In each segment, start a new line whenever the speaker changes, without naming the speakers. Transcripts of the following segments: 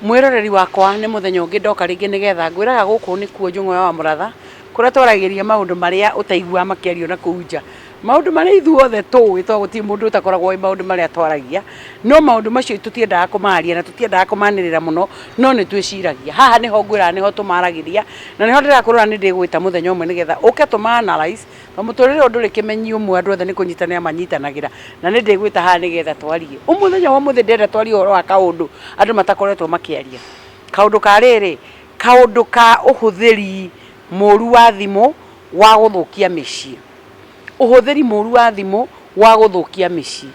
Mwĩroreri wakwa nĩ mũthenya ũngĩ ndoka rĩngĩ nĩgetha ngwĩraga gũkũ nĩkuo Njũng'wa wa Mũratha kũrĩa twaragĩria maũndũ marĩa ũtaiguaga makĩario na kũu nja. Maũndũ marĩa ithuothe tũĩ tondũ gũtirĩ mũndũ ũtakoragwo oĩ maũndũ marĩa twaragia, no maũndũ macio tũtiendaga kũmaria na tũtiendaga kũmanĩrĩra mũno, no nĩ twĩciragia. Haha nĩho ngwĩraga nĩho tũmaragĩria na nĩho ndĩrakwĩra nĩ ndĩgwĩta mũthenya ũmwe nĩgetha ũke tũma analyse Na mũtũrĩre ũyũ ndũrĩ kĩmenyi ũmwe andũ othe nĩ kũnyitanĩra manyitanagĩra na nĩ ndĩgwĩta haha nĩgetha twarie. Mũthenya wa ũmũthĩ ndĩrenda twarie ũhoro wa kaũndũ andũ matakoretwo makĩaria. Kaũndũ ka rĩrĩ, kaũndũ ka ũhũthĩri mũru wa thimũ wa gũthũkia mĩciĩ. Ũhũthĩri mũru wa thimũ wa gũthũkia mĩciĩ.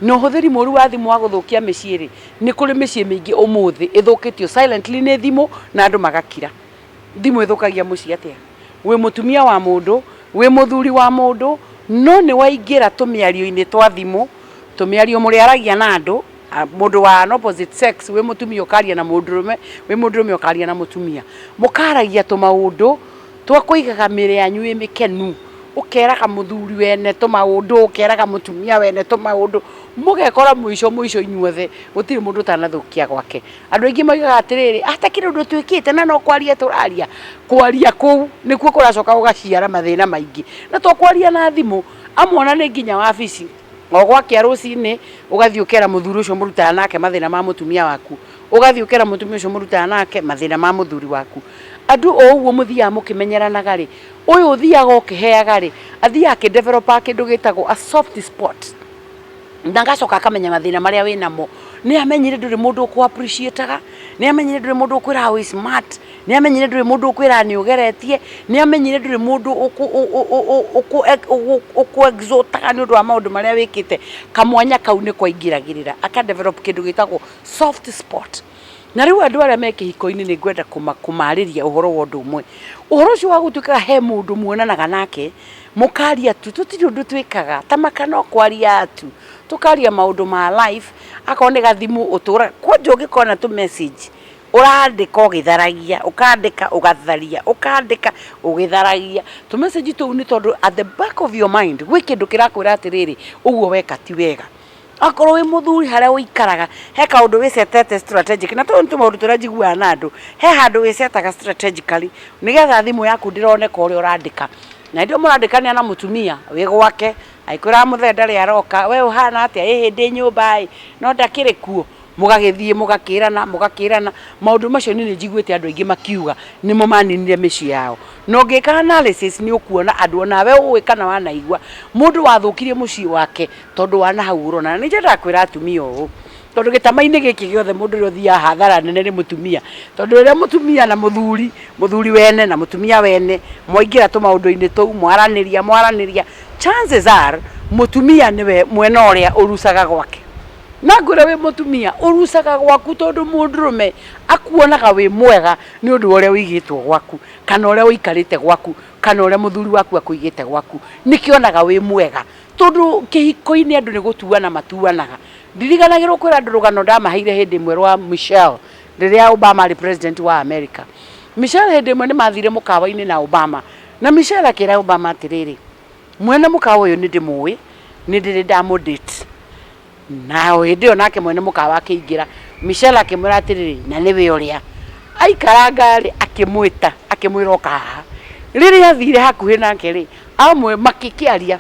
Na ũhũthĩri mũru wa thimũ wa gũthũkia mĩciĩ rĩ, nĩ kũrĩ mĩciĩ mĩingĩ ũmũthĩ ĩthũkĩtio silently nĩ thimũ na andũ magakira. Thimũ ĩthũkagia mũciĩ atĩa? Wĩ mũtumia wa mũndũ, wĩ mũthuri wa mũndũ, no nĩ waingĩra tũmĩario-inĩ twa thimũ, tũmĩario mũrĩaragia na andũ, mũndũ wa an opposite sex, wĩ mũtumia ũkaria na mũndũrũme, wĩ mũndũrũme ũkaria na mũtumia. Mũkaragia tũmaũndũ twa kũigaga mĩĩrĩ yanyu ĩ mĩkenu. Ũkeraga mũthuri wene tũmaũndũ, ũkeraga mũtumia wene tũmaũndũ, mũgekora mũico mũico inyuothe gũtirĩ mũndũ ũtanathũkia gwake. Andũ aingĩ moigaga atĩrĩrĩ, hatakĩrĩ ũndũ twĩkĩte na no kwaria tũraria. Kwaria kũu nĩkuo kũracoka gũgaciara mathĩna maingĩ. Na to kwaria na thimũ, amwe ona nĩ nginya wabici. O gwakĩa rũcinĩ, ũgathiĩ ũkera mũthuri ũcio mũrutaga nake mathĩna ma mũtumia waku. Ũgathiĩ ũkera mũtumia ũcio mũrutaga nake mathĩna ma mũthuri waku. Andũ o ũguo mũthiaga mũkĩmenyeranaga rĩ, ũyũ ũthiaga ũkĩheaga rĩ, athiaga akĩ develop aga kĩndũ gĩtagwo a soft spot. Na agacoka akamenya mathĩna marĩa wĩ namo. Nĩ amenyire ndũrĩ mũndũ ũkũ appreciate aga, nĩ amenyire ndũrĩ mũndũ ũkwĩraga wĩ smart, nĩ amenyire ndũrĩ mũndũ ũkwĩraga nĩ ũgeretie, nĩ amenyire ndũrĩ mũndũ ũkũ exalt aga nĩ ũndũ wa maũndũ marĩa wĩkĩte. Kamwanya kau nĩko aingĩragĩrĩra aka develop kĩndũ gĩtagwo soft spot. Na rĩu andũ arĩa me kĩhiko-inĩ nĩ ngwenda kũmarĩria ũhoro wa ũndũ ũmwe. Ũhoro ũcio wa gũtuĩkaga he mũndũ muonanaga nake, mũkaria tu, tũtirĩ ũndũ twĩkaga, ta maka no kwaria tu, tũkaria maũndũ ma life, akorwo nĩ gathimũ ũtũraga, kwanja ũngĩkona tũ message ũrandĩka ũgĩtharagia, ũkandĩka ũgatharia, ũkandĩka ũgĩtharagia, tũ message tũu nĩ tondũ at the back of your mind gwĩ kĩndũ kĩrakwĩra atĩrĩrĩ, ũguo weka ti wega. Akorwo wĩ mũthuri harĩa ũikaraga he kaũndũ wĩcetete strategic na tũu nĩ tũmaũndũ tũrĩa njiguaga na andũ, he handũ wĩcetaga strategically nĩgetha thimũ yaku ndĩroneka ũrĩa ũrandĩka. Na hĩndĩ ĩyo mũrandĩkanĩra na mũtumia wĩ gwake, agĩkwĩraga mũthee ndarĩ aroka, we ũhana atĩa, ĩhĩ ndĩ nyũmba ĩ, no ndakĩrĩ kuo? Mũgagĩthiĩ mũgakĩrana mũgakĩrana, maũndũ macio niĩ nĩ njiguĩte andũ aingĩ makiuga nĩmo maninire mĩciĩ yao. Na ũngĩka analysis nĩ ũkuona andũ onawe ũĩ kana wanaigua, mũndũ wathũkirie mũciĩ wake tondũ wa na hau ũrona. Na nĩ nyendaga kwĩra atumia ũũ, tondũ gĩtama-inĩ gĩkĩ gĩothe mũndũ ũrĩa ũthiaga hathara nene nĩ mũtumia. Tondũ rĩrĩa mũtumia na mũthuri, mũthuri wene na mũtumia wene mwaingĩra tũmaũndũ-inĩ tũu, mwaranĩria mwaranĩria, chances are mũtumia nĩwe mwena ũrĩa ũrucaga gwake. Na ngwĩre wĩ mũtumia ũrucaga gwaku tondũ mũndũrũme akuonaga wĩ mwega nĩ ũndũ wa ũrĩa ũigĩtwo gwaku, kana ũrĩa ũikarĩte gwaku, kana ũrĩa mũthuri waku akũigĩte gwaku. Nĩkĩo onaga wĩ mwega. Tondũ kĩhiko-inĩ andũ nĩ gũtuana matuanaga. Ndiriganagĩrwo kwĩra andũ rũgano ndamaheire hĩndĩ ĩmwe rwa Michelle rĩrĩa Obama arĩ president wa America. Michelle hĩndĩ ĩmwe nĩ mathire mũkawa-inĩ na Obama, na Michelle akĩra Obama atĩrĩrĩ, mwene mũkawa ũyũ nĩ ndĩmũĩ, nĩ ndĩrĩ ndamũ date. Na o hĩndĩ ĩyo nake mwene mũkawa akĩingĩra, Michelle akĩmwĩra atĩrĩrĩ, na nĩwe ũrĩa. Aikaranga rĩ, akĩmwĩta, akĩmwĩra oka haha. Rĩrĩa athire hakuhĩ nake rĩ, amwe makĩkĩaria,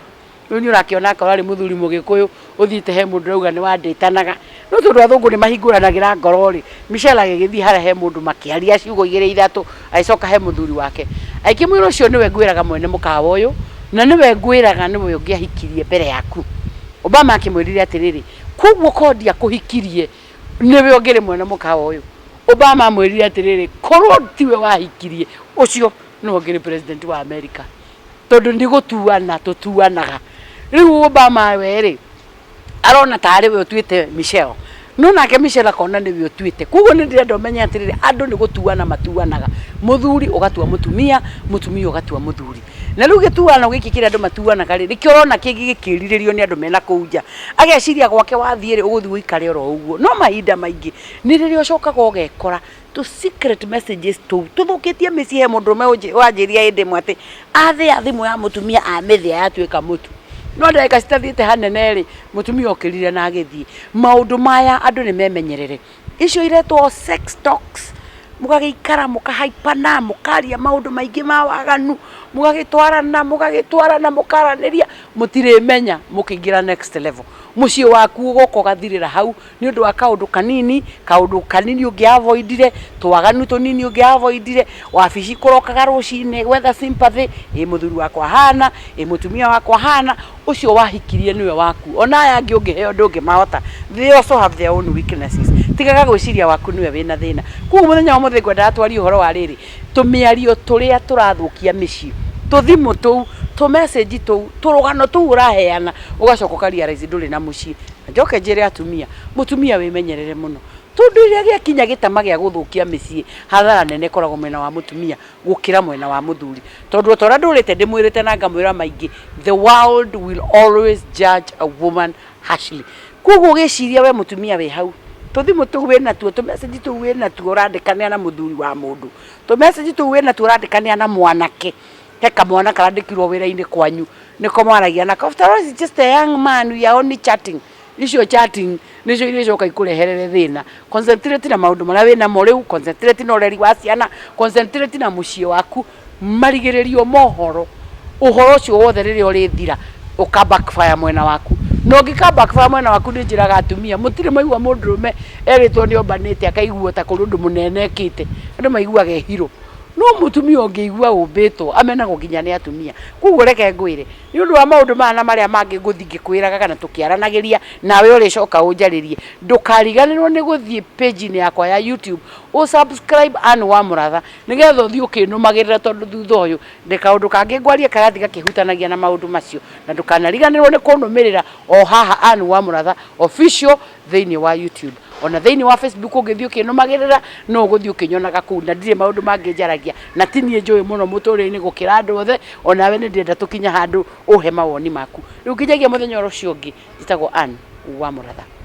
rĩu nĩ ũrakĩona akorwo arĩ mũthuri mũgĩkũyũ ũthiĩte he mũndũ ũrauga nĩ wandĩtanaga, no tondũ athũngũ nĩ mahingũranagĩra ngoro rĩ, Michelle agĩgĩthiĩ harĩa he mũndũ makĩaria ciugo igĩrĩ ithatũ, agĩcoka he mũthuri wake, agĩkĩmwĩra ũcio nĩwe ngwĩraga mwene mũkawa ũyũ, na nĩwe ngwĩraga nĩwe ũngĩahikirie mbere yaku. Obama akĩmwĩrire atĩrĩrĩ, koguo korwo ndiakũhikirie nĩwe ũngĩrĩ mwene mũkawa ũyũ? Obama amwĩrire atĩrĩrĩ, korwo tiwe wahikirie ũcio nĩwe ũngĩrĩ president wa America, tondũ nĩ gũtuana tũtuanaga. Rĩu Obama we rĩ, arona tarĩ we ũtuĩte Michelle, no nake Michelle akona nĩwe ũtuĩte. Koguo nĩ ndĩrenda ũmenye atĩrĩrĩ, andũ nĩ gũtuana matuanaga, mũthuri ũgatua mũtumia, mũtumia ũgatua mũthuri. Na rĩu gĩtuano gĩkĩ kĩrĩa andũ matuanaga rĩ, nĩkĩo ũrona kĩngĩ gĩkĩrirĩrio nĩ andũ mena kũu nja. Ageciria gwake wathiĩ rĩ, ũgũthiĩ ũikare oro ũguo. No mahinda maingĩ nĩ rĩrĩa ũcokaga ũgekora tũ secret messages tũu tũthũkĩtie mĩciĩ. He mũndũrũme wanjĩrire hĩndĩ ĩmwe atĩ athĩa thimũ ya mũtumia amĩthĩa yatuĩka mũtu. No ndagĩka citathiĩte hanene rĩ, mũtumia okĩrire na agĩthiĩ. Maũndũ maya andũ nĩ memenyerere. Icio iretwo sex talks, mũgagĩikara mũkahaipana, mũkaria maũndũ maingĩ ma waganu, mũgagĩtwarana mũgagĩtwarana mũkaranĩria, mũtirĩmenya mũkĩingĩra next level. Mũciĩ waku ũgoka ũgathirĩra hau nĩ ũndũ wa kaũndũ kanini, kaũndũ kanini ũngĩ avoidire, twaganu tũnini ũngĩ avoidire, wabici kũrokaga rũcinĩ gwetha sympathy, ĩ mũthuri wakwa ahana, ĩ mũtumia wakwa ahana, ũcio wahikirie nĩwe waku. Ona aya angĩ ũngĩheo ndũngĩmahota. They also have their own weaknesses. Tigaga gwĩciria waku nĩwe wĩna thĩna. Koguo mũthenya wa ũmũthĩ ngwendaga twarie ũhoro wa rĩrĩ, tũmĩario tũrĩa tũrathũkia mĩciĩ, tũthimũ tũu, tũ message tũu, tũrũgano tũu ũraheana, ũgacoka ũka realize ndũrĩ na mũciĩ. Na njoke njĩre atumia, mũtumia wĩmenyerere mũno, tondũ rĩrĩa gĩakinya gĩtama gĩa gũthũkia mĩciĩ, hathara nene ĩkoragwo mwena wa mũtumia gũkĩra mwena wa mũthuri. Tondũ ota ũrĩa ndũrĩte ndĩmwĩrĩte na ngamwĩra maingĩ, the world will always judge a woman harshly. Koguo ũgĩciria we mũtumia wĩ hau, tũthimũ tũu wĩnatuo, tũ message tũu wĩnatuo ũrandĩkanĩra na mũthuri wa mũndũ, tũ message tũu wĩnatuo ũrandĩkanĩra na mwanake, he kamwana karandĩkirwo wĩra-inĩ kwanyu, nĩko mwaragia nako, after all it's just a young man, we are only chatting. Icio chatting nĩcio irĩcoka ikũreherere thĩna. Concentrate na maũndũ marĩa wĩnamo rĩu, concentrate na ũreri wa ciana, concentrate na mũciĩ waku, marigĩrĩrio ma ũhoro, ũhoro ũcio wothe rĩrĩa ũrĩthira ũka backfire mwena waku. Na ũngĩka backfire mwena waku nĩ njĩraga atumia, mũtirĩ mwaigua mũndũrũme erĩtwo nĩ ombanĩte akaigua ta kũrĩ ũndũ mũnene ekĩte, andũ maiguaga e hero. No mũtumia ũngĩigua ũmbĩtwo amenagwo nginya nĩ atumia. Koguo reke ngwĩre, nĩ ũndũ wa maũndũ maya na marĩa mangĩ ngũthiĩ ngĩkwĩraga kana tũkĩaranagĩria, nawe ũrĩcoka ũnjarĩrie. Ndũkariganĩrwo nĩ gũthiĩ page-inĩ yakwa ya YouTube, ũ subscribe Ann wa Mũratha, nĩgetha ũthiĩ ũkĩnũmagĩrĩra tondũ thutha ũyũ ndĩ kaũndũ kangĩ ngwaria karathiĩ gakĩhutanagia na maũndũ macio. Na ndũkanariganĩrwo nĩ kũnũmĩrĩra o haha Ann wa Mũratha official thĩinĩ wa YouTube. Ona thĩinĩ wa Facebook ũngĩthiĩ ũkĩnũmagĩrĩra no ũgũthiĩ ũkĩnyonaga kũu na ndirĩ maũndũ mangĩ njaragia na ti niĩ njũĩ mũno mũtũrĩre-inĩ gũkĩra andũ othe, onawe nĩ ndĩrenda tũkinye handũ ũhe mawoni maku. Rĩu nginyagia mũthenya ũcio ũngĩ, njĩtagwo Ann wa Mũratha.